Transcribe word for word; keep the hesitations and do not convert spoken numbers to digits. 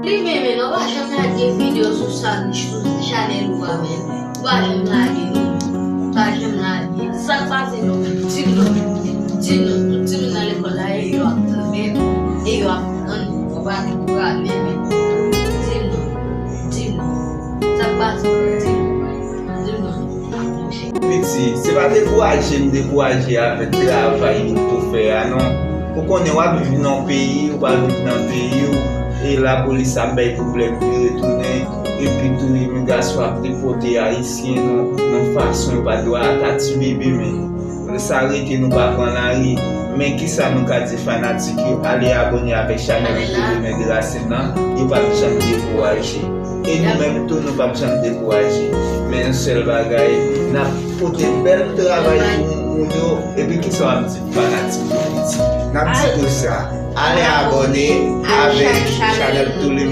Li menm, men non, pa janm lage videyo sou sa, sou chanèl ou a, men. Ou pa janm lage, non. Ou pa janm lage. Sa k pase, non? Di m, non. Di m, non. Tout timoun nan lekòl la, e yo ap tann, e yo ap tann. Ou pa tou prale, men. Di m, non. Di m, non. Sa k pase, non? Di m, non. Di m, non. Piti, se pa dekouraje m dekouraje avèk travay nou pou fè a, non. Ou konnen w ap viv nan yon peyi, ou pa viv nan peyi w, e lapolis ap bay pwoblèm pou retounen, epi tou imigrasyon ap depòte Ayisyen nan, nan fason yo pa t dwe ak ti bebe, men sa rete nou pa pran lari. Men kisa nou ka di fanatik yo, ale abòne avèk chanèl Filimen Deracine nan, yo p ap janm dekouraje. E nou menm tou, nou p ap janm dekouraje. Men yon sèl bagay, n ap pote bèl travay pou moun yo. Epi kisa w ap di fanatik yo, Piti? N ap di konsa, ale abòne avèk chanèl Filimen.